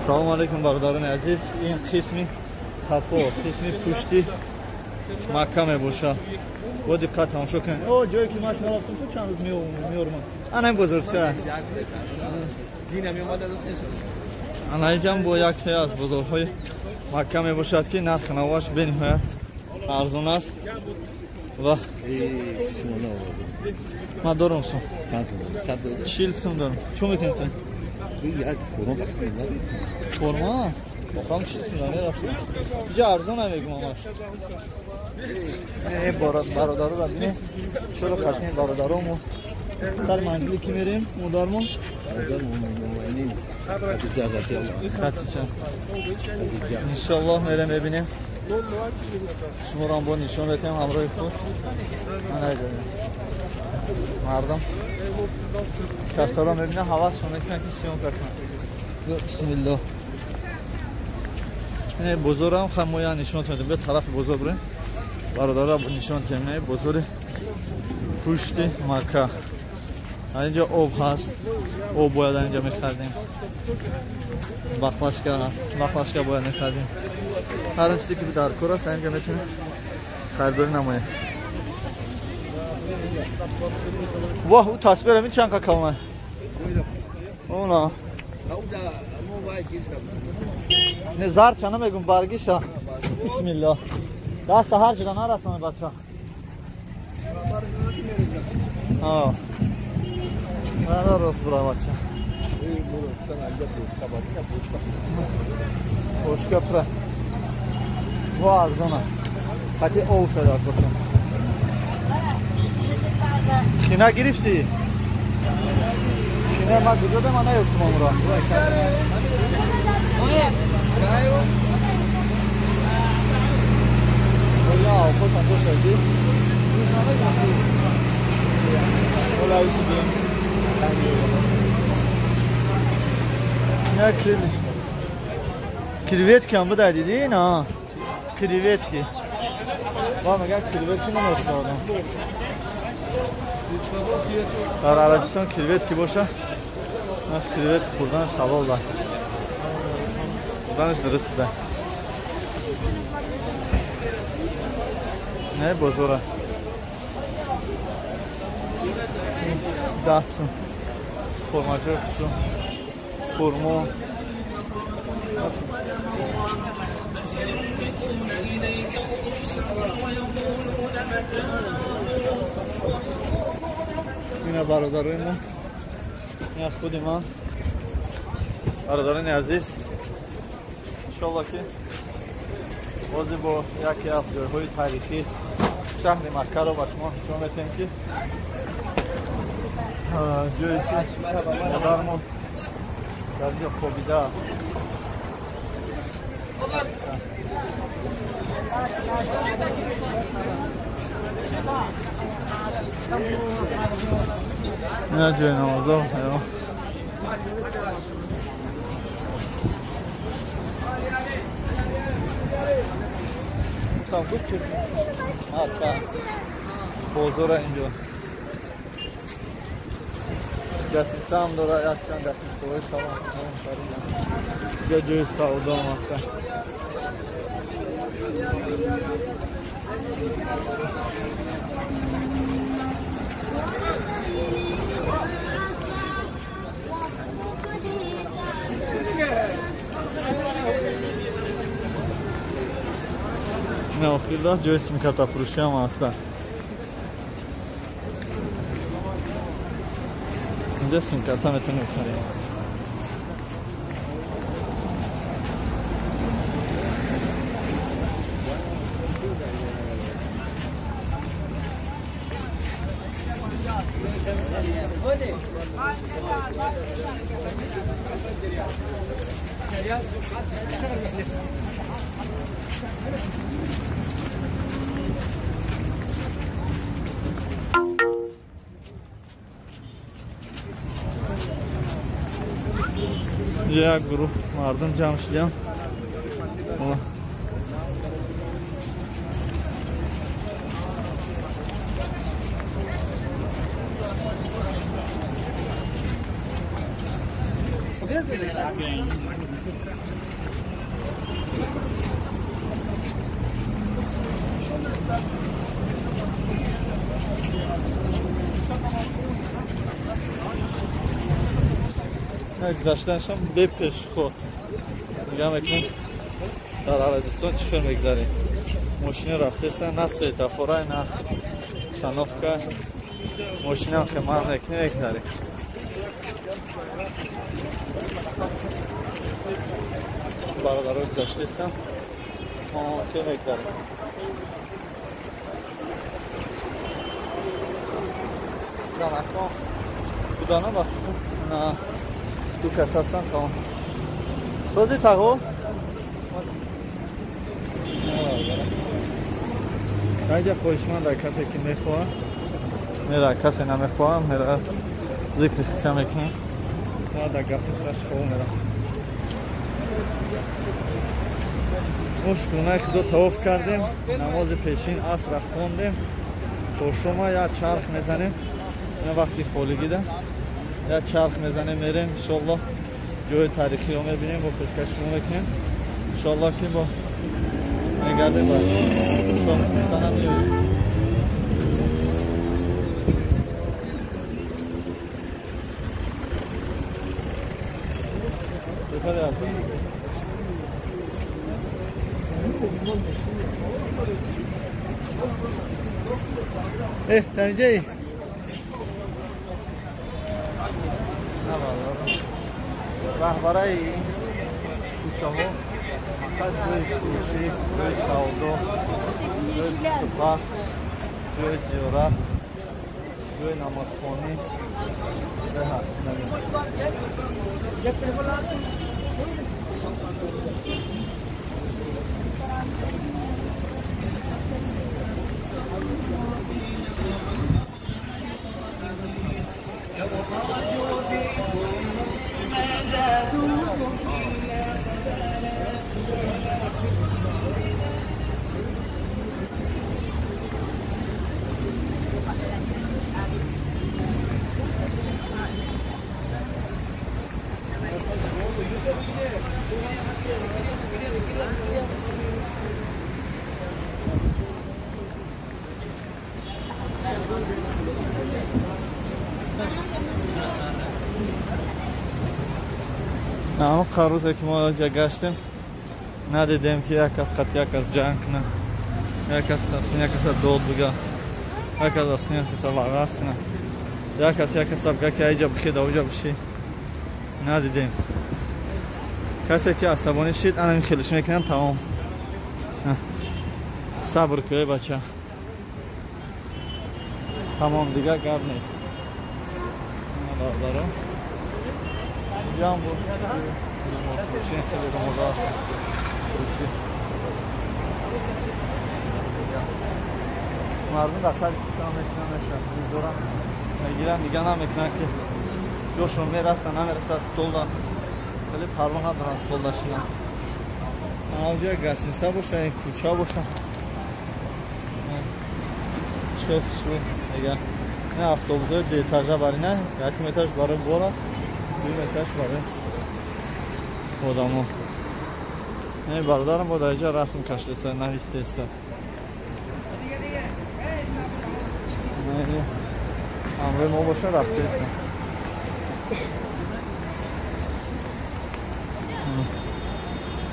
Салом алейкум бародарони азиз. Ин қисми қафо, қисми пушти Макка мебошад. Бо диққат тамошо кунед. О, ҷое ки ман шумо рафтам, ку чанд рӯз меормам. Ана ин бозорча. Ана инҷам бо яке аз бозорҳои Макка мебошад, ки нархи наваш бениҳоят арзон аст. Ва ман дорам сум. 40 сум дорам. Чӣ мекунед? Форма? Бохам 40 сум намерафтам. Иҷа арзон намегум амаш. Бародаро бинед. Чаро хатин бародарому сар манзили ки мерем, модармон? Хатича. Иншаллоҳ мерем мебинем. Шуморо ҳам бо нишон медиҳем ҳамроҳи худ. Мардум кафтаро мебинам, ҳавасшон мекунанд ки съёмка кунанд. Бисмиллоҳ. Ин бозорам хай мо я нишон медиҳем. Биё тарафи бозор бурем. Бародаро нишон медиҳем. Бозори пушти Макка. Инҷо об ҳаст. Об бояд инҷо мехаридем. Баклашка ҳаст. Баклашка бояд мехаридем. Ҳар он чизе ки дар кор аст, инҷо метавонем харидорӣ намоем. Воҳ, ӯ тасвирам ин чанд ка калона. Она. Не зарча намегум, баргиша. Бисмиллоҳ. Даста ҳар ҷида нарасонӣ бача. А. Ана рост бура бача. Бошка пра. Во арзона. Хати ов шуда коша. Хина гирифтӣ? Хина ма куҷо дам, ана ёфтум амро. Оя, овқотам бошади. Ола исидем. Не крилиш. Креветки ҳам будай дидӣ на? Креветки. Ва мегӯям креветки намешнавам. Дар Арабистон креветки боша, нас креветки хӯрданаш ҳалол да. Хӯрданаш дуруст да. Не бозора. 10 сум. Хурмаҷо сум. Хурмо. Ина бародарои мо, ина худи ман, бародарони азиз, иншоллоҳ ки бозе бо яке аз ҷойҳои таърихии шаҳри Маккаро ба шумо нишон медиҳем, ки ҷое ки модармон дар ҷо хобида. Ина ҷои намозо. Макка бозора инҷо дастиса ҳам дора, якчанд дастисаҳои калон. Ҷо ҷои савдо Макка. Не охирда ҷои симкартафурӯшӣ ҳам ҳастанд. Инҷо симкарта метавонед бихаред. Як гурӯҳ мардум ҷамъ шудем. Гузаштанашам бепеш ход. Нигоҳ мекунем дар Арабистон чӣ хел мегзарем. Мошина рафтеста, на светофора, на остановка. Мошинам ки ман мекунем мегзарем. Бародаро гузаштестам, мо хел мегзарем. Занакон будана ба на ду кас ҳастанд тамом. Сози тағо даинҷа хоҳишманд дар касе ки мехоҳад мера, касе намехоҳад мера, зикри хича мекунем, дар гапсасаш хоб мера. Мо шукронаи худо тавоф кардем, намози пешин асра хондем, то шома як чарх мезанем, ина вақти холигида як чарх мезанем, мерем иншоаллоҳ ҷои таърихиро мебинем, бо пешкаш шумо мекунем иншоаллоҳ ки бо мегардем ба шом меоем. Танҷаи раҳбараи ин кӯчаҳо фақат ҷои фурӯшӣ, ҷои савдо, ҷои пухтупаз, ҷои зиёрат, ҷои намозхонӣ. Ҳамон қарӯзе ки мо ҷа гаштем надидем ки як кас қати як кас ҷанг кунад, як кас як каса дод бига, як кас аз як каса вағаз кунад, як кас як каса бига ки айҷа бихед, ауҷа биши. Надидем. Касе ки асабонӣ шид, анамин хелиш мекунанд, тамом. Сабр кӯ, бача. Тамом, дигар гап нест. Бародаро инҷаам буд румолфурӯшӣ, хеле румолҳо фурӯшӣ. Мардум дар таги кӯча мешинанд, мешинанд, мегузоранд, мегиранд, дига намекунанд ки ҷошон мераса, намераса, столда хеле парво надоранд столда шинанд. Авҷа гастиса боша, ин кӯча боша. Чӣ хел хушрӯ мега. Ин автобусҳои дуэтажа бар ина, якум этаж барои бор аст, дуюм этаж барои одамо. Ин бародарам бо дар инҷа расм кашидааст, навистааст. Ҳамроҳи мо боша рафтааст.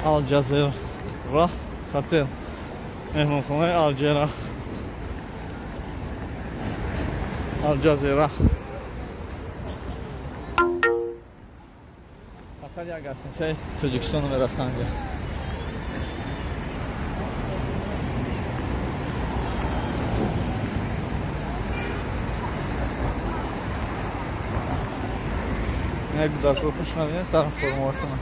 Алҷазира хотел, меҳмонхонаи Алҷера, Алҷазира. Фақат як гастинсаи Тоҷикистоно мерасанд. Як кӯдакҳо хуш мебинед сар формаҳошона.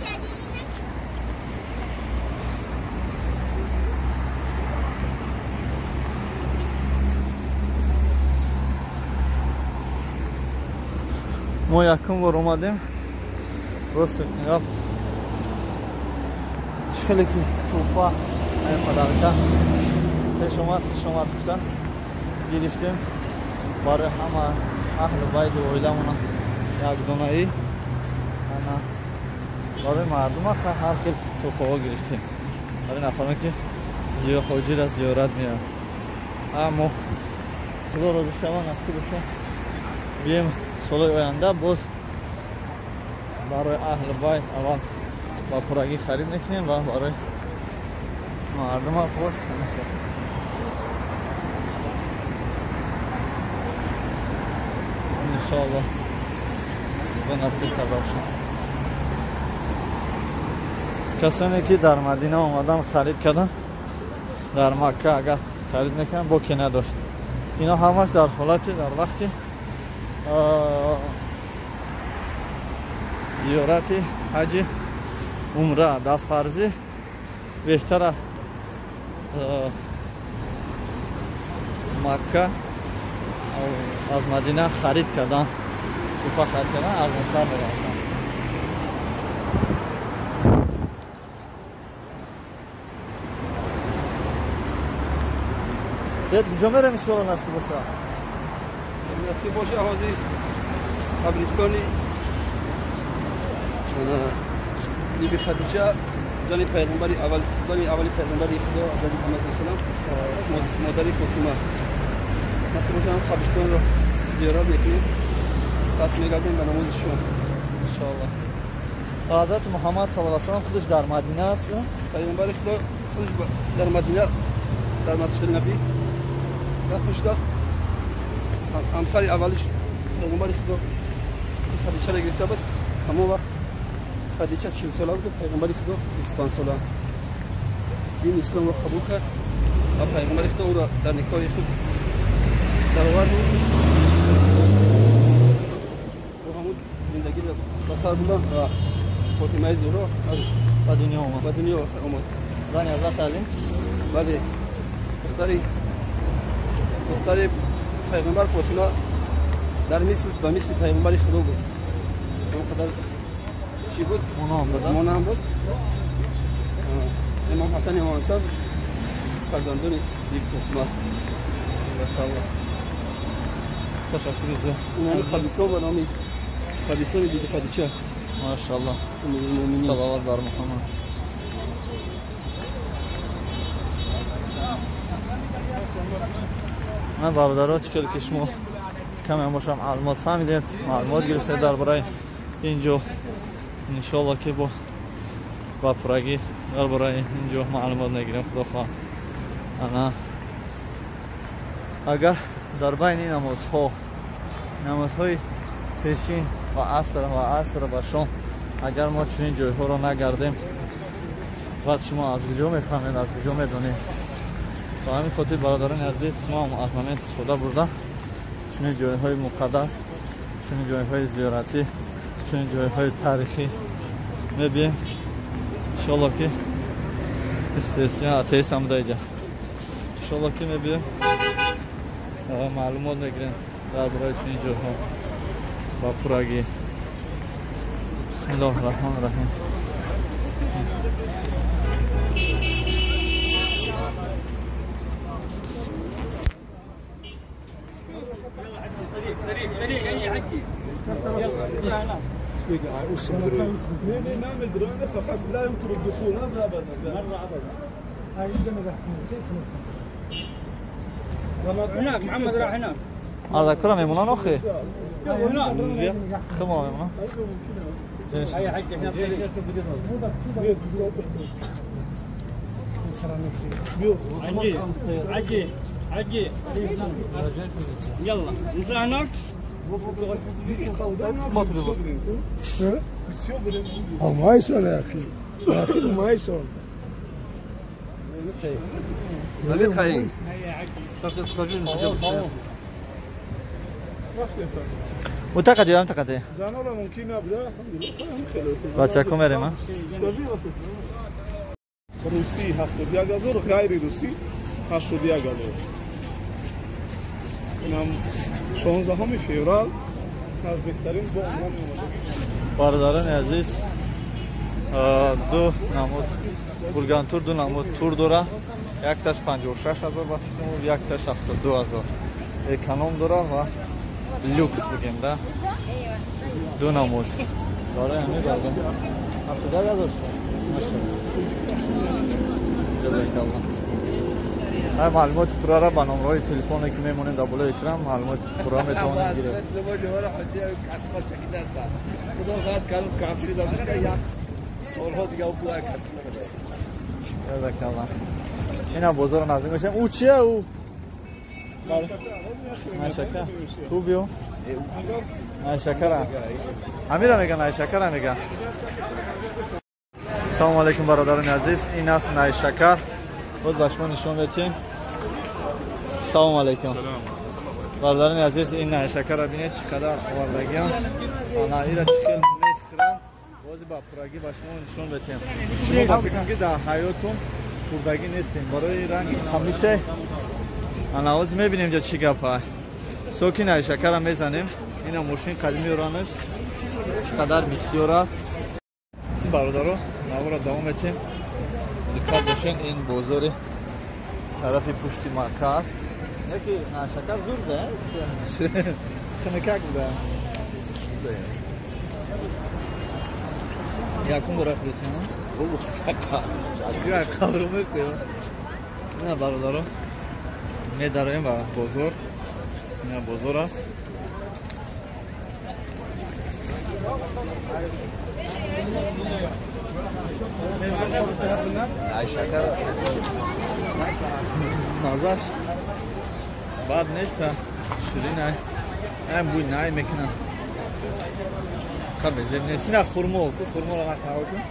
Мо якум бор омадем. Просто чӣ хеле ки тӯҳфа ин падарка пеш омад, хуш омад гуфта гирифтем барои ҳама аҳлу байду оиламона як донаи ана Барои мардум ҳар хел туҳфаҳо гирифтем. Барои нафароне ки ҳоҷира зиёрат меоянд. Аммо Худо розӣ шава, насиб боша. Бием солҳои оянда боз барои аҳли байт аввал ба пурагӣ харид мекунем ва барои мардум боз иншоаллоҳ насиб карда бошад. Касоне ки дар Мадина омадан харид карданд, дар Макка агар харид мекунанд, боке надошт. Ино ҳамаш дар ҳолати дар вақти зиёрати ҳаҷи умра дар фарзӣ беҳтара Макка аз Мадина харид кардан, туҳфа харид кардан арзонтар мерафтанд. Дед, куҷо мерем иншоалло насиб боша? Насиб боша ҳозир қабристони Биби Хадича, зани пайғамбари аввал, зани аввали пайғамбари Худо ҳазрати Муҳаммад саллаллоҳу алайҳи васаллам, модари Фотима. Насиб боша ҳам қабристонро зиёрат мекунем, пас мегардем ба намози шом иншоалло. Ҳазрати Муҳаммад саллаллоҳу алайҳи васаллам худаш дар Мадина аст? Пайғамбари Худо худаш дар Мадина, дар масҷиди Набӣ дафн шудааст. Ҳамсари аввалиш пайғамбари Худо Хадичаро гирифта буд. Ҳамон вақт Хадича 40 сола буд, пайғамбари Худо 25 сола. Дини исломро қабул кард ва пайғамбари Худо ӯро дар никоҳи худ даровард. Бо ҳамон зиндагиро ба сар бурданд ва Фотимаи Зуҳро ба дунё омад. Ба дунё омад. Зани ҳазрати Алӣ? Бале, духтари пайғамбар Фотима дар мисл ба мисли пайғамбари Худо буд. Он қадар чӣ буд? Монанд буд. Имом Ҳасан, Имом Ҳасан фарзандони Биби Фотима аст. Ташаккур зиёд. Ин қабристон ба номи қабристони Биби Хадича. Машааллоҳ. Салават бар Муҳаммад. Ман бародаро, чӣ хеле ки шумо каме бошам маълумот фаҳмидед, маълумот гирифтед дар бораи ин ҷо. Иншоалло ки ба пурагӣ дар бораи ин ҷо маълумот мегирем, худо хоҳад. Ана агар дар байни намозҳо, намозҳои пешин ва аср ва шом, агар мо чунин ҷойҳоро нагардем, баъд шумо аз куҷо мефаҳмед, аз куҷо медонед? Ба ҳамин хотир бародарони азиз, мо ҳам аз момент истифода бурда чунин ҷойҳои муқаддас, чунин ҷойҳои зиёратӣ, чунин ҷойҳои таърихӣ мебием. Иншоалло ки атеист ҳам буда иҷа. Иншоалло ки мебием, маълумот мегирем дар бораи чунин ҷойҳо ба пурагӣ. Бисмиллоҳи раҳмони раҳим. فقط لا يمكن الدخول ابدا هناك. محمد راح هناك. هذا كله ميمونان اخي. هناك خمو ميمونان. عجي عجي يلا نزل هناك. ما يصير يا اخي، يا اخي ما يصير. متقدی هم تقدی. بچه‌کو میریم. روسی 71,000 غیر روسی 81,000. اینم 16 فوریه نزدیکترین با عنوان برادران عزیز، دو نمود بولگانتور، دو نمود تور داره. یک تاش 56,000 با یک تاش 72,000. اکانوم داره و لوکس بگیم ده. دو نمود داره همین برادر. 71 000 Ҷазакаллоҳ. Ҳай маълумоти пуррара ба номраҳои телефоне ки мемонем дар болои экран маълумоти пурра метавонед гиред. Ҷазакаллоҳ. Ина бозорро наздик мешавем. Ӯ чия ӯ? Найшакар. Хуб ё? Найшакара. Амира меган, найшакара меган. Салому алейкум, бародарони азиз. Ин аст найшакар. Боз ба шумо нишон медиҳем. Салому алейкум. Бародарони азиз, ин найшакарро бинед, чӣ қадар овардагиам. Ана ира чӣ хел мехӯрам. Бози ба пуррагӣ ба шумо нишон медиҳем. Шумо ба фикрам ки дар ҳаётон хӯрдагӣ нестем. Барои ранги қамише. Ана ҳозир мебинем ҷа чӣ гапа. Соки найшакарро мезанем. Ина мошин қадими оранаш чӣ қадар бисёр аст. Бародаро, наворро давом медиҳем. Диққат бошед, ин бозори тарафи пушти Макка аст. Яки найшакар зур да? Хунукак буда. Якум бора хӯрдем. Қабру мехӯрем. Ина бародаро, медароем ба бозор. Ина бозор аст. Мазаш бад нест, ширин ай. Ай бӯй най мекунам. Қабезеб нест. Ина хурмо, ку хурморо нақ нақо кун.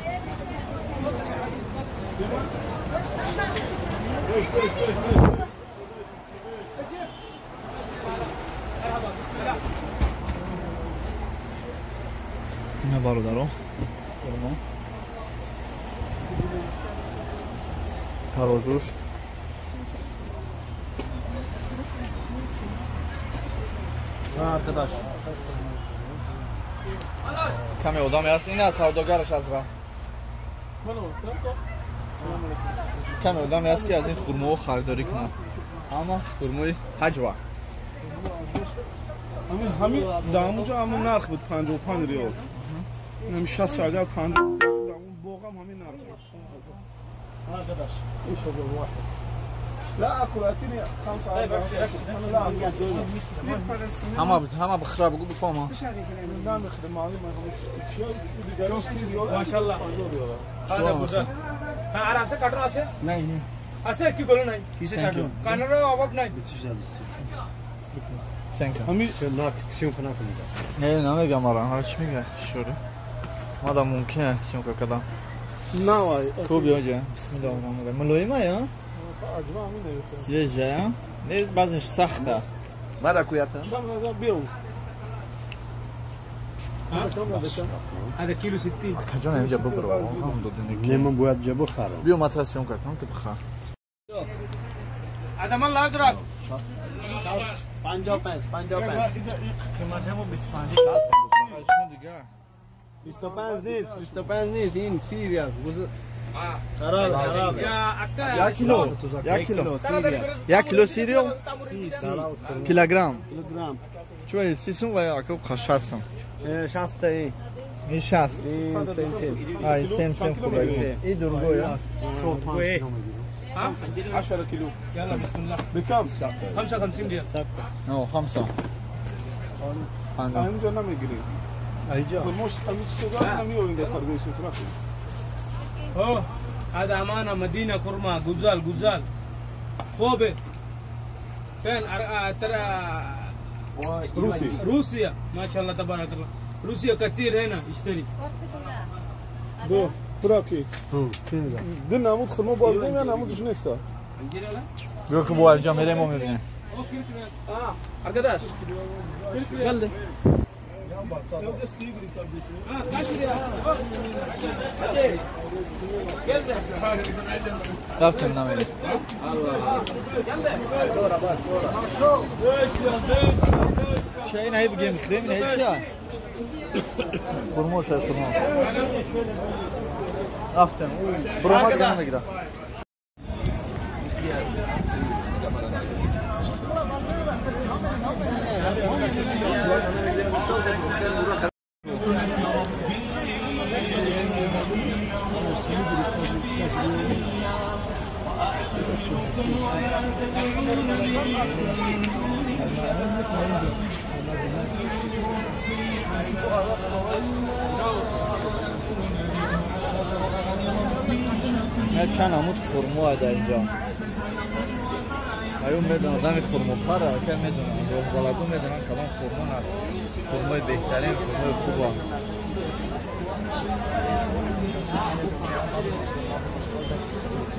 Ина бародаро, хурмо. Тарозуш. Arkadaş. Каме одаме аст. Ина савдогараш аз ра. Каме одаме аст ки аз ин хурмоҳо харидорӣ кунад. Ама хурмои ҳаҷва. Ҳамин дар ҳамунҷо ҳамун нарх буд 55 риёл. Ҳамин 60 агар 50 дар он боғам ҳамин нарх буд. ايش هذا واحد؟ لا اكل اعطيني خمسة أربعة. انا لا اكل. ҳама бихӯра бугӯ бифаҳма. ما شاء الله هذا গুজরাট হ্যাঁ আর আছে কার্টুন আছে নাই নাই আছে কি বলো নাই কিসে কার্টুন কার্টুনের অভাব নাই ҳамин Не, намегам ара, ҳар чӣ мега шури. Мада мумкин аст съёмка кардам. навай. Хуб ёҷа. Бисмиллоҳир роҳманир роҳим. Мулоима я? Свежая. Не, баъзеш сахт аст. Биё. هذا كيلو 60 Акаҷон, инҷа бибро. Ҳам додинеки. Не, ман бояд ҷа бихарам. Биё матра съёмка кунам, ту бихар. هذا مال الازرق 55 55 қимати ҳамо 25 60 дигар. 25 نیست 25 نیست این 30 ریال خراب خراب يا اكا Як кило, як кило. Як кило 30 риёл? Килограмм. килограмм. Чӯ 30 сум ва яко 60 сум. 60 ای Ин 60. این سیم سیم. Ай, сем сем хуб. И другой, а? 10 كيلو يلا بسم الله بكم؟ 55 ريال No, خمسة. ҳаминҷо намегирем. Айҷа. Мош ҳамин чизо намеёбем дар торговый центр. هو هذا امانه مدينه كرمه غزال غزال خوبه فين ترى روسي. روسيا ما شاء الله تبارك الله روسيا كثير هنا يشتري Ду пураки. Ду намуд хурмо бояд бидем я намудш неста. Биё ки бо айҷа мерем мо мебинем. اه arkadaş يلا Рафтем намерем. Ча ин ҳай бигем хӯрем, ин ҳай чия? Хурмо шояд хурмо. Рафтем. Буромад дига намегирам. چند عمود خرما در اینجا. ایو میدونم آدم خرماخوار که میدونم راه بلدو میدونم کدام خرما نه خرمای بهترین خرمای خوبه.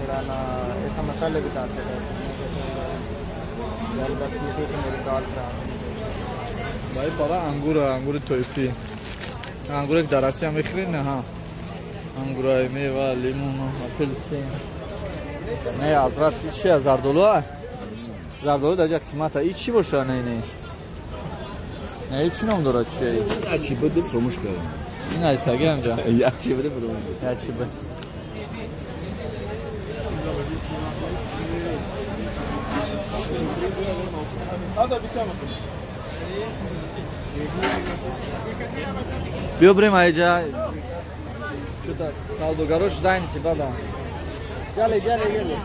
थोड़ा ना ऐसा मसाले भी तासे भाई बाबा अंगूर अंगूर तोयफी अंगूर एक दरासी हम میخرین نه ها انگورای میوه لیمون апелсин نه حضرت چی از زردآلو زردآلو در جا قیمت ای چی باشه نه نه نه ای چی نام داره چیه ای چی بده فراموش کردم این ایساگه همجا یک چی بده فراموش یک چی بده بیا بریم اینجا سوداگروش زنگ بده گله گله گله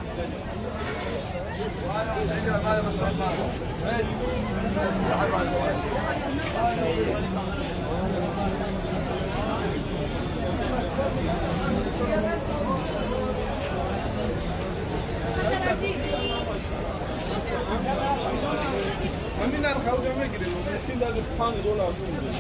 همین نرخ رو جمع میگیریم ماشین در 5 دلار میده.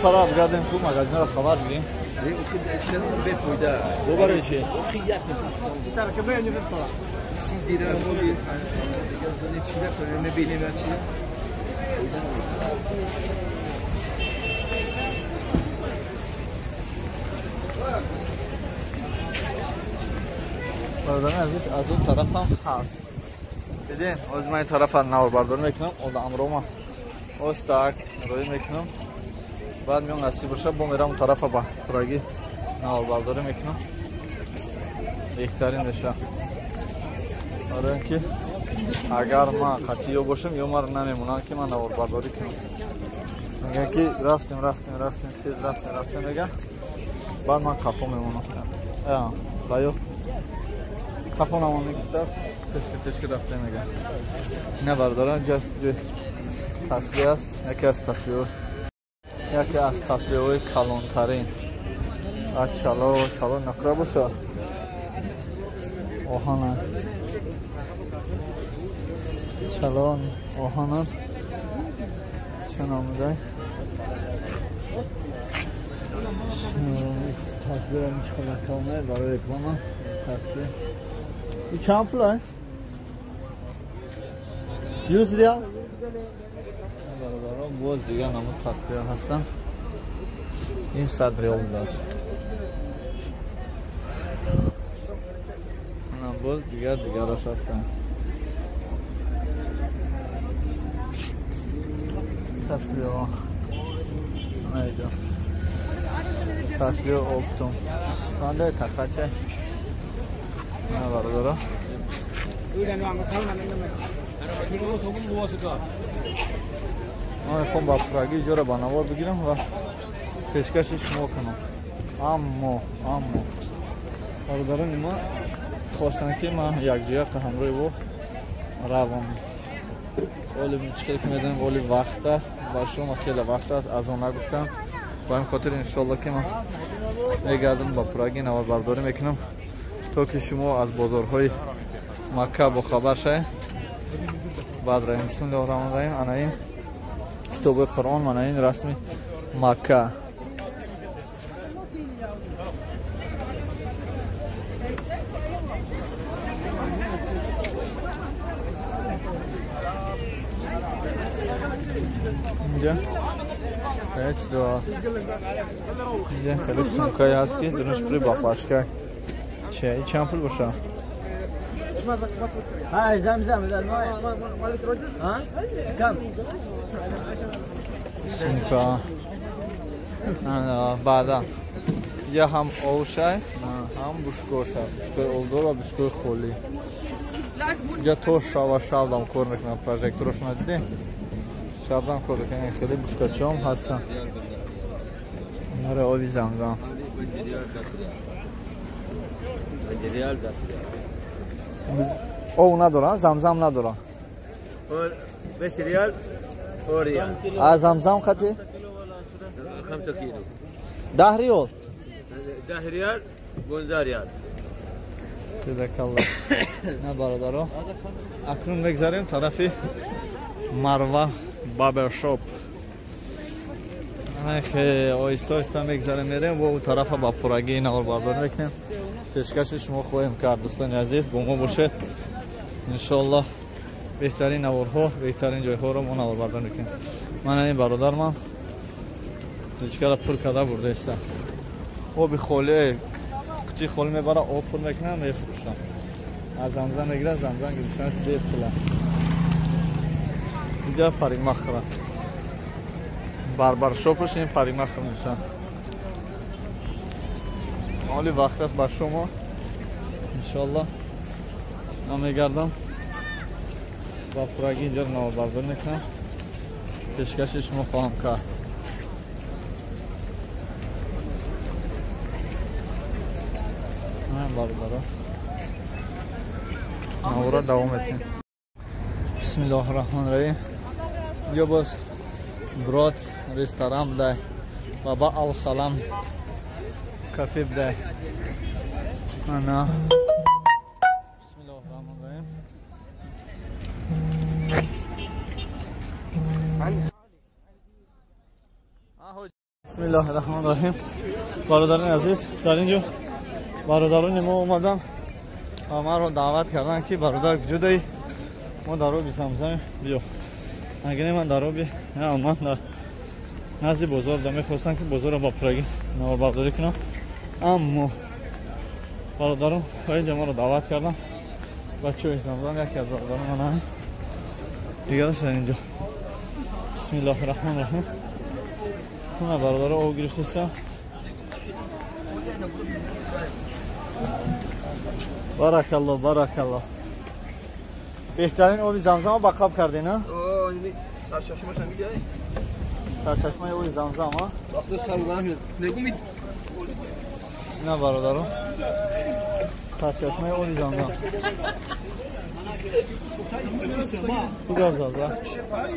پرا بگردیم خوب مغازه را خبر بگیریم. بفایده. ببرید چی؟ برادران عزیز از اون طرف هم هست. دیدین؟ از من این طرف هم نوار برداری میکنم. آدم رو ما استاک روی میکنم. بعد میام نصیب باشه با میرم اون طرف با پراگی نوار برداری میکنم. بهترین میشه. آره که اگر ما قطعی باشم یا مرا نمیمونن که من نوار برداری کنم. میگن که رفتیم رفتیم رفتیم تیز رفتیم رفتیم میگن. بعد من قفا میمونم. باید قفا نمون میگفتم تشک تشک رفته میگن. نه بردارن جای تسبیح است. یکی از تسبیح یکی از تسبیح‌های کلانترین از چلا چلا نقره باشه آهن چلا آهن چه نامده تسبیح هم چقدر کلانه برای رکلام تسبیح این چند پوله؟ 100 ریال؟ برادران باز دیگه همون تسبیح هستن. این 100 ریال است. اونم باز دیگر دیگرش هستن. تسبیح ها اینجا تسبیح اپتوم بنده تخچه نه برادران من میخوام با پراگی اینجا را با نوار بگیرم و پیشکش شما کنم. اما برادران ما خواستن که من یک جای همراه او روم. ولی چیکار که میدونم ولی وقت است با شما خیلی وقت است از آن نگفتم. با این خاطر انشالله که من میگردم با پراگی نوار برداری میکنم تا که شما از بازارهای مکه با خبر شید. Баъд раем. Бисмиллоҳи раҳмони раҳим. Ана ин китоби Қуръон, мана ин расми Макка. Инҷа хеле чизо ҳаст. Инҷа хеле сумкае ҳаст ки дунаш пули баклашка. Че, ин чанд пул боша? هاي زمزم ها كم сумка. Баъдан инҷа ҳам овшай, ҳам бушкоша, бушкои обдор ва бушкои холӣ. Инҷа то шава шабдам кор мекунам, прожекторошона дидем? Шабдам кор мекунам, хеле бушкачиҳом ҳастанд. Нора оби замзам. Ов надора, замзам надора. 5 риал, 4 риал. А замзам қати? 5 кило. 10 риал. 10 риал, 15 риал. Ҷазакаллоҳ. На бародаро, акнун мегзарем тарафи Марва Барбершоп. Оҳиста оҳиста мегзарем, мерем ва тарафа ба пуррагии наворбардорӣ мекунем. Пешкаши шумо хоҳем кард, дӯстони азиз, бо мо бошед. Иншоаллоҳ беҳтарин наворҳо, беҳтарин ҷойҳоро мо наворбардорӣ мекунем. Ман ин бародармам тичкара пур карда бурда истам. Оби холӣ, қутии холӣ мебара, об пур мекунам, мефурӯшам. Аз замзам мегирад, замзам гирифтан бепула. Инҷа парикмахера. Барбаршопаш ин парикмахер мешавад. Оли вақт аст бар шумо. Иншоаллоҳ ман мегардам ба пуррагӣ инҷо наворбардорӣ мекунам, пешкаши шумо хоҳам кард. Бародаро, навора давом метем. Бисмиллоҳи раҳмони раҳим. Инҷо боз брод ресторан будай ва ба Алсалам кафе будай. Ана бисмиллоҳи раҳмони раҳим. Бисмиллоҳи раҳмони раҳим. Бародарони азиз, дар инҷо бародарони мо омаданд ва маро даъват карданд ки бародар куҷо даӣ? Мо дар оби замзам биё. Агар ман дар оби ман дар назди бозор да мехостам ки бозорро ба пуррагӣ наворбардорӣ кунам, аммо бародарон ба инҷа маро даъват карданд ба чои замзам. Яке аз бародарон ман дигараш дар инҷо. Бисмиллоҳи раҳмони раҳим. Ман бародаро об гирифтастам. Баракалло, баракалло. Беҳтарин оби замзам ба қаб кардӣ, на? Сарчашмаша мегирӣ? Сарчашмаи оби замзам, а? Вақте сар мегӯм. На бародаро. Сарчашмаи оби замзам. Куҷо замзам?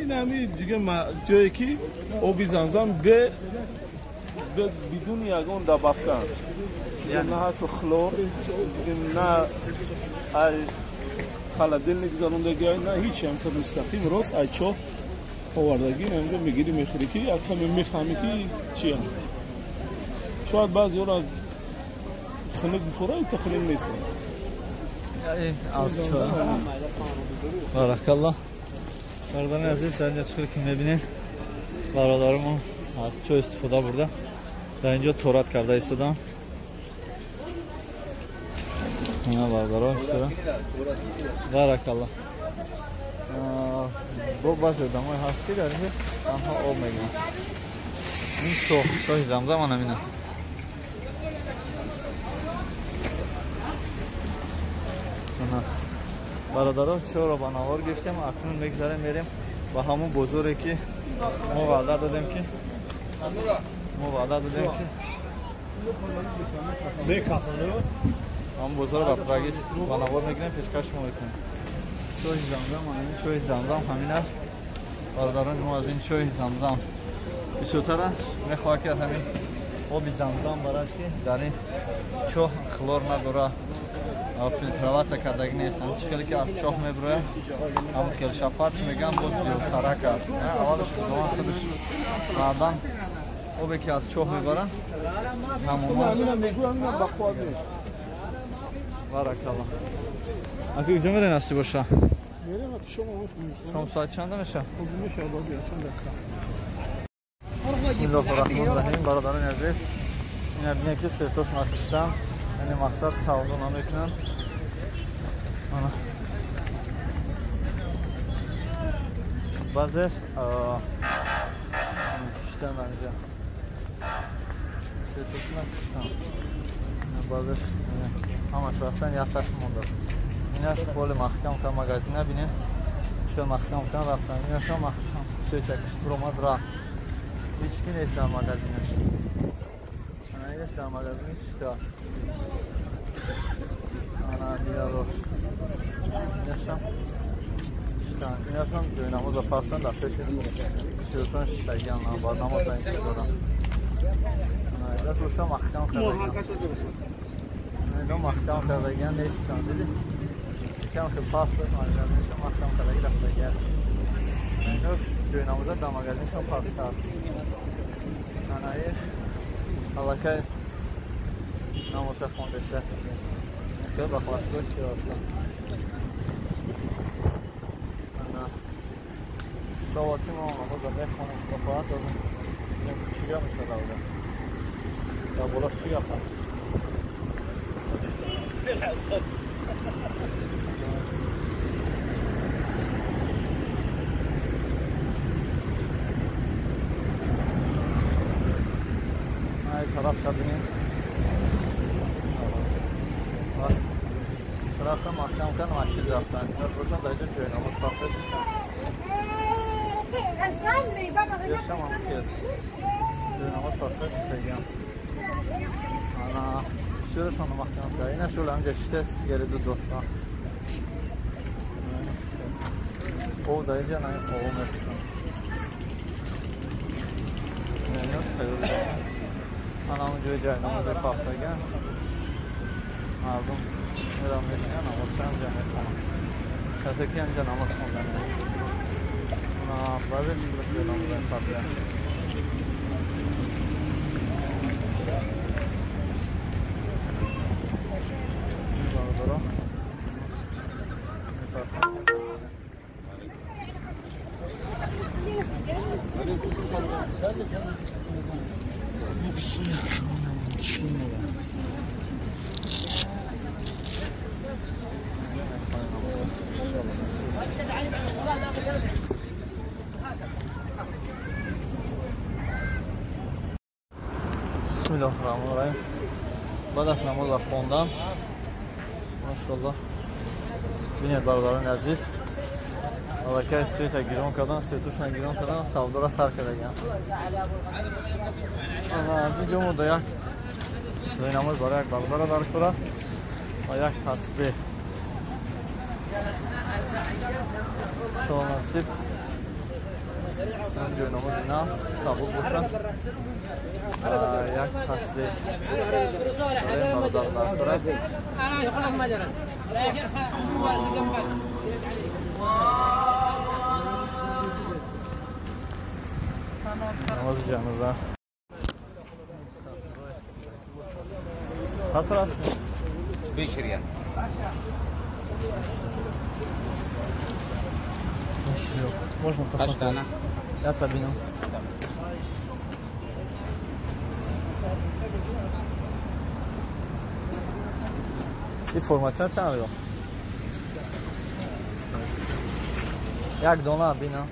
Ин ҳами дига ҷое ки оби замзам бе бидуни ягон добавка, на ҳатто хлор, на ай холодильник гузарондагӣ, на ҳеч, ҳамто мустақим рост ай чоҳ овардагӣ, ҳамҷо мегирӣ мехӯрӣ ки якаме мефаҳмӣ ки чия. Шояд баъзеҳоро хунук бихӯрад, то хунук нест. Аз чоҳ. Баракаллоҳ. Бародарони азиз, дар инҷо чӣ ки мебинед, бародарамон аз чой истифода бурда, дар инҷо торат карда истодан. На бародарон, баракаллоҳ. Бо баъзе одамое ҳаст ки дар инҷо танҳо об мегиранд. Ин чоҳ, чоҳи замзам ана ҳамин аст. Бародарон, чоҳро ба навор гирифтем, акнун мегзарем, мерем ба ҳамон бозоре ки мо ваъда додем ки ҳамон бозорро ба пуррагӣ ба навор мегирем, пешкаш шумо мекунем. Чоҳи замзам, ин чоҳи замзам ҳамин аст. Бародарони мо аз ин чоҳи замзам бисёртар аст, мехоҳад ки аз ҳамин оби замзам барад ки дар ин чоҳ хлор надорад. Филтроваться кардаги нест. Ҳам чӣ хеле ки аз чоҳ меброяд, ҳамон хел шафат мегӯям, боз зиёдтарак аст. Аввалаш худованд худаш баъдан обе ки аз чоҳ мебаранд, ҳамон. Баракалло. Аки куҷо мерем насиб боша? Шом соат чанда меша? Бисмиллоҳир-раҳмонир-раҳим. Бародарони азиз, ина бинед ки сетошона киштам, яъне мақсад савдо намекунанд. Ана баъзеш киштан анҷа сетошона киштан, баъзеш ҳамаш рафтан, якташ мондааст. Инаш поли маҳкам кан магазина бинед, чӣ маҳкам кан рафтан. Инашам маҳкам сеча кишт буромад рафт. Ҳеҷ ки нест дар магазинаш. Ана инаш дар магазин шиштааст. Ана дигарош инашам шиштан. Инашам ҷои намоза партан дар пеши бисёршон шиштагиан, баъд намоза интизорам. Ана инаш оша маҳкам кардагиан. Ино маҳкам кардагиан нестан, дидӣ? Кам хел паспорт магазиншон маҳкам кардаги рафтагиан. Инош ҷои намоза дар магазиншон партааст. Анаиш аллакай намоза хондаша. Хел ба хластгоҳ чи астан. Ана иншоалло ки мо намоза мехонем, худо хоҳад додем. Чӣ гап мешавад аввал? Дар боло чӣ гап аст? Тараф бинем. Тарафа маҳкам кан масҷид рафтан. Инаш бошанд дар инҷо ҷои намоз пахта шиштан. Яшам ҳам хел. Ҷои намоз пахта шиштагиам. Ана бисёрашон маҳкам кард. Инаш шул ҳамҷа шиштаст, сигарету дошта. Об дар инҷа на об мепӯшанд. Инаш тайёр. Ана он ҷои ҷои намози пахтагиам. Мардум мерам мешинанд, намозша ҳамҷа мехонанд. Касе ки ҳамҷа намоз хонда баъзе ҷои намоза пахта. Бародаро Бисмиллоҳир-раҳмонир-раҳим. Баъд аз намоза хондан, машаллоҳ, бинед бародарони азиз, аллакай света гирон кардан, светушна гирон кардан, савдора сар кардагиан. Ана аз инҷо мо да як ҷои намоз барои як бародара дар кор аст ва як тасбеҳ. Иншоалло насиб ин ҷои намози наст сабук бошад. Як тасбеҳ барои бародар дар кор аст. Намози ҷаноза. Сатр аст? 5 риал. Можно посмотреть? Я табину. И формача чанд риал? Як дона бина.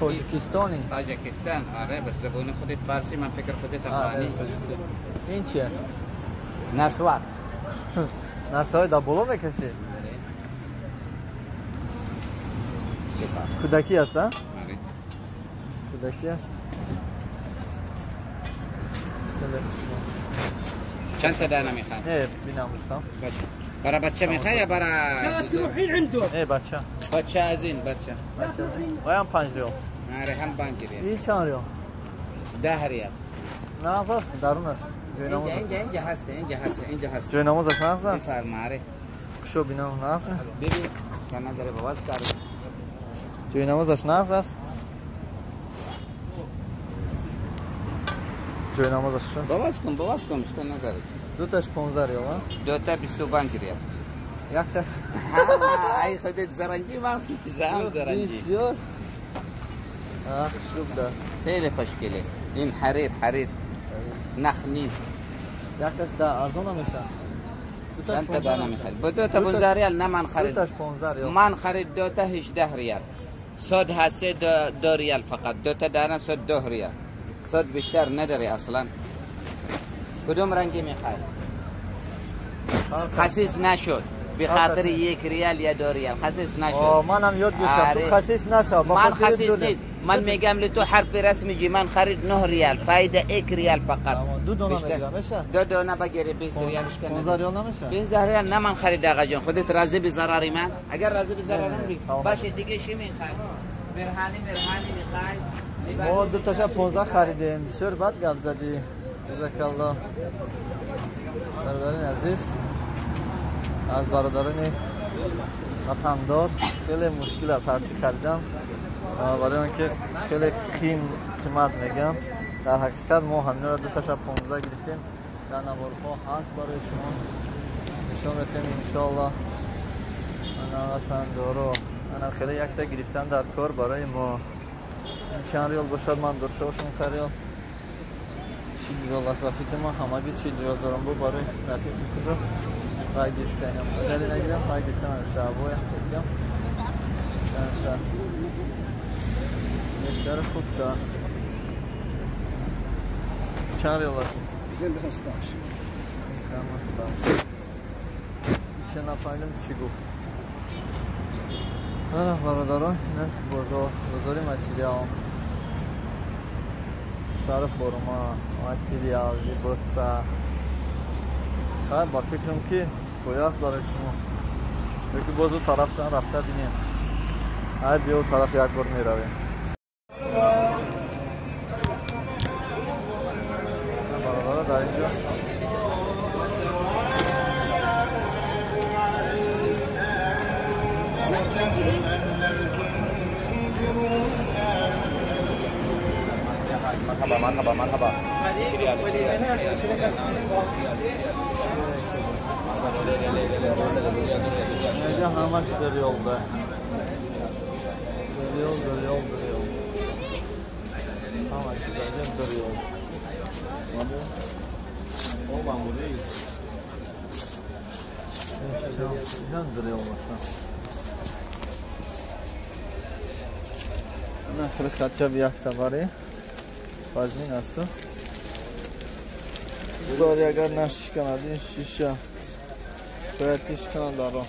тоҷикистони. Тоҷикистон, آره به زبان خودت فارسی، من فکر خودت افغانی. این چیه؟ نسوار. نسوار در بالا میکشی؟ کودکی است، نه؟ آره. کودکی است. چند تا دانه میخواد؟ نه بینم گفتم. برای بچه میخوای یا برای بزرگ؟ نه بچه. بچه از این بچه. بچه از این. هم 5 ریال. آره هم 5 ریال. این چند ریال؟ 10 ریال. نه بس درونش اینجا اینجا هست اینجا هست اینجا هست. جای نمازش نقص است؟ بفرما. شو بینم نقص؟ ببین کنا داره باز کار. جای نمازش نقص است؟ جای نمازش چون؟ باز کن باز کن اشکال نداره. دو تاش 15 ریال ها؟ دو تا 25 ریال. یک تا ای خودت زرنگی من زام زرنگی. بسیار خوب ده. خیلی خوشگله. این حریر حریر. نخ نیست. یک تاش ده ارزان نمیشه. چند تا دانه میخرید؟ با دو تا 15 ریال نه من خرید. دو تاش 15 ریال. من خرید دو تا 18 ریال. صد هست 2 ریال فقط. دو تا دانه صد 2 ریال. صد بیشتر نداری اصلا. کدوم رنگی میخوای؟ خسیس نشد. به خاطر 1 ریال یا 2 ریال خسیس نشد. منم یاد گرفتم تو خسیس نشد. من خسیس نیست. من میگم لتو حرف رسمی میگی من خرید 9 ریال فایده 1 ریال فقط. دو دونه میگیرم میشه؟ دو دونه بگیری 20 ریال. 15 ریال نمیشه؟ 15 ریال نه من خرید آقا جان. خودت راضی به ضرر من؟ اگر راضی به ضرر من باشه دیگه چی میخوای؟ برهانی برهانی میخوای؟ ما دو تاشا 15 خریدیم. بسیار بد گپ زدی. جزاک الله. برادران عزیز از برادران وطندار خیلی مشکل است هرچی خریدم برای اینکه خیلی قیمت میگم. در حقیقت ما همینا را دو تاشا 15 گرفتیم. در نوارها هست برای شما نشان میدیم انشالله. انا وطندارا انا خیلی یک تا گرفتن در کار برای ما. چند ریال باشد من داشته باشم تا ریال 40 ریال است. با فکر ما همگی 40 ریال دارم با برای رفیق خود رو پای گرفتنم. اگر نگیرم پای گرفتن شعبای خودم بهتر خوب دا. چند ریال است؟ میگم بخوام 16. میخوام 16. چه نفهمیدم چی گفت. آره برادران این است بازار بازار ماتریال سر فرما ماتریال لباسا. خیلی با فکرم که کفایه است برای شما. یکی باز اون طرف رفته بینیم. ای بیا اون طرف یک بار میرویم. برادران در اینجا مرحبا مرحبا مرحبا. اینجا همش دریالده. دریال دریال دریال. همش دریال دریال. اینجا دریال باشه. نه خیلی خدشه یک تباری. وزنین است. داری اگر نشکند این شیشه شاید که شکند در راه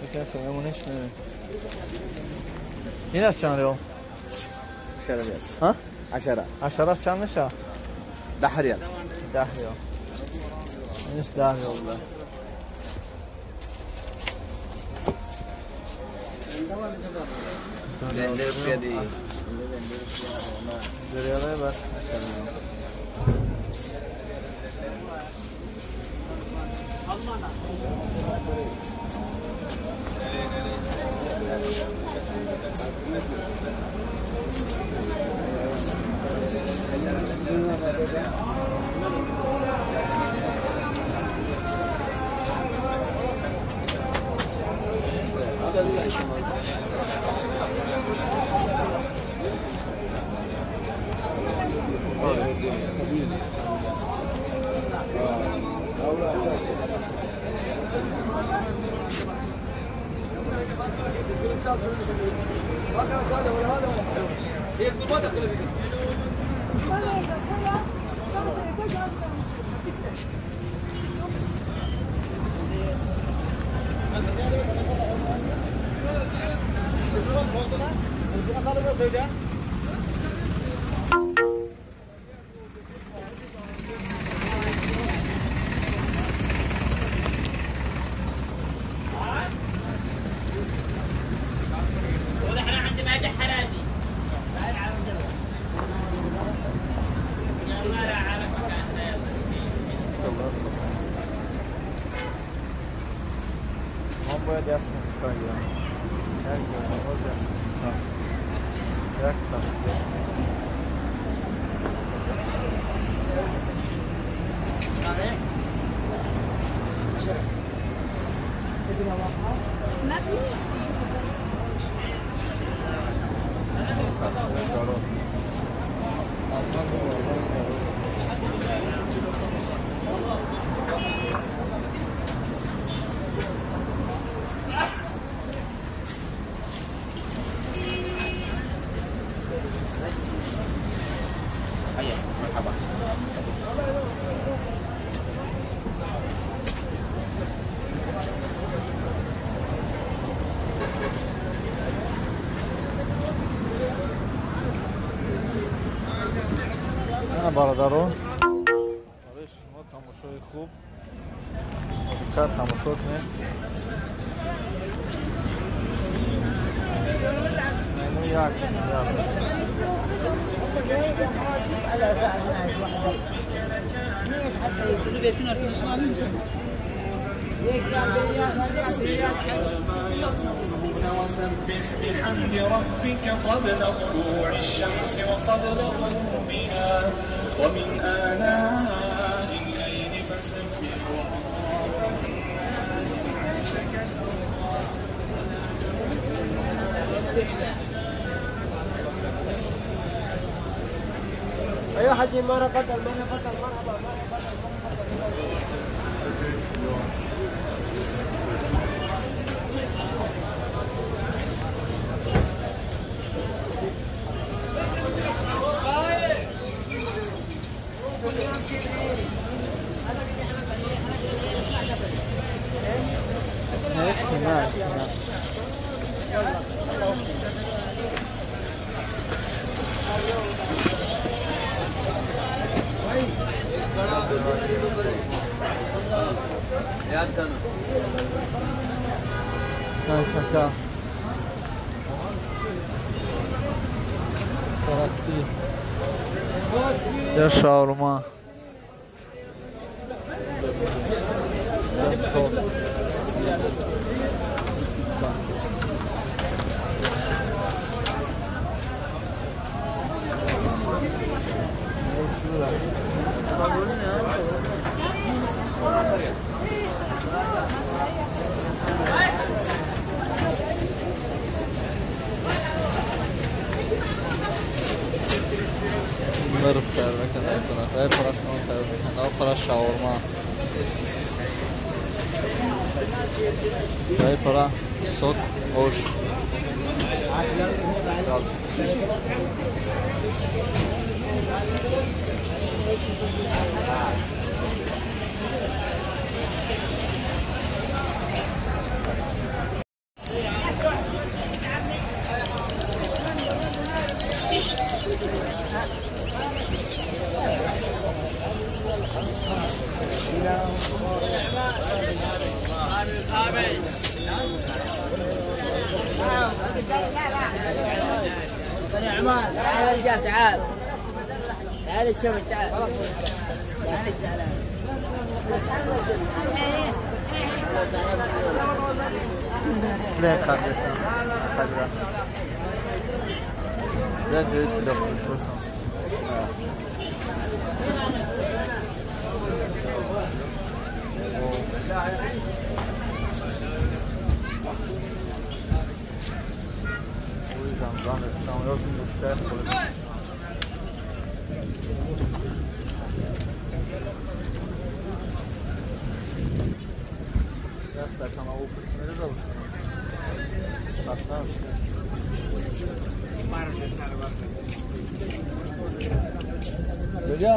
یکم خیلی نمی‌ریم. این از چند ریال؟ 10 ریال. ها؟ 10. 10 چند میشه؟ 10 ریال. 10 ریال. اینش 10 ریال ده. دریاله بر Як ҷойнамоз, як тасбеҳ. Бародарон, барои шумо тамошои хуб, диққат тамошо кунед. Як وسبح بحمد ربك قبل طلوع الشمس وقبل غروبها ومن آناء الليل فسبح وأطراف النهار لعلك ترضى. أيها حجي مرة قتل مرة قتل مرحبا مرحبا. Şaka. Tarakti. Ya şaurma. Ya sot. Pizza. Нерв шаурма. Дай пора сок ош. تعال رجال، تعال تعال الشباب، تعال تعال تعال. لا kardeşim, خبره. لا جيت لفرشوشم. زمزم شما مشکل خود. دست در تمام او پس میره زبوش کنم. کجا؟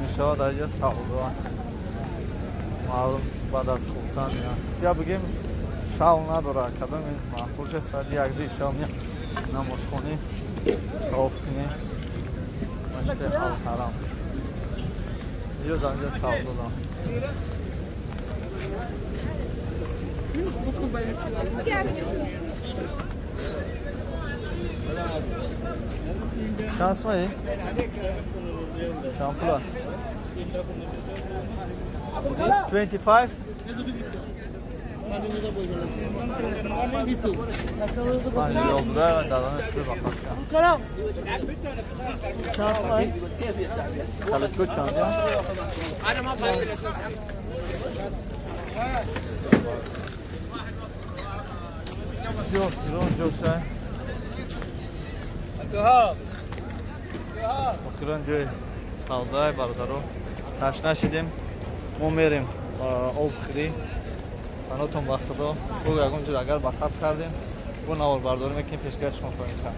میشود از سعودان معلوم بعد از خوفتن یا بگیم شاو نداره کدام این معقول شد ساعت یک دی شام نماز خونی طواف کنی مسجد الحرام یه دانجا سعودان Чанд сумаи? Чанд пула? 25? 5 риёл буда ва дар шуд бахшам. Чанд сумаи? Телескоп чанд? Бисёр гирон ҷо шай. Охирон ҷои савдай бародаро ташна шидем. Мо мерем об хӯрӣ. Панотон ба худо. Бо ягон ҷо агар ба хат кардем, бо наворбардорӣ мекунем, пешкаш шумо хоҳем кард.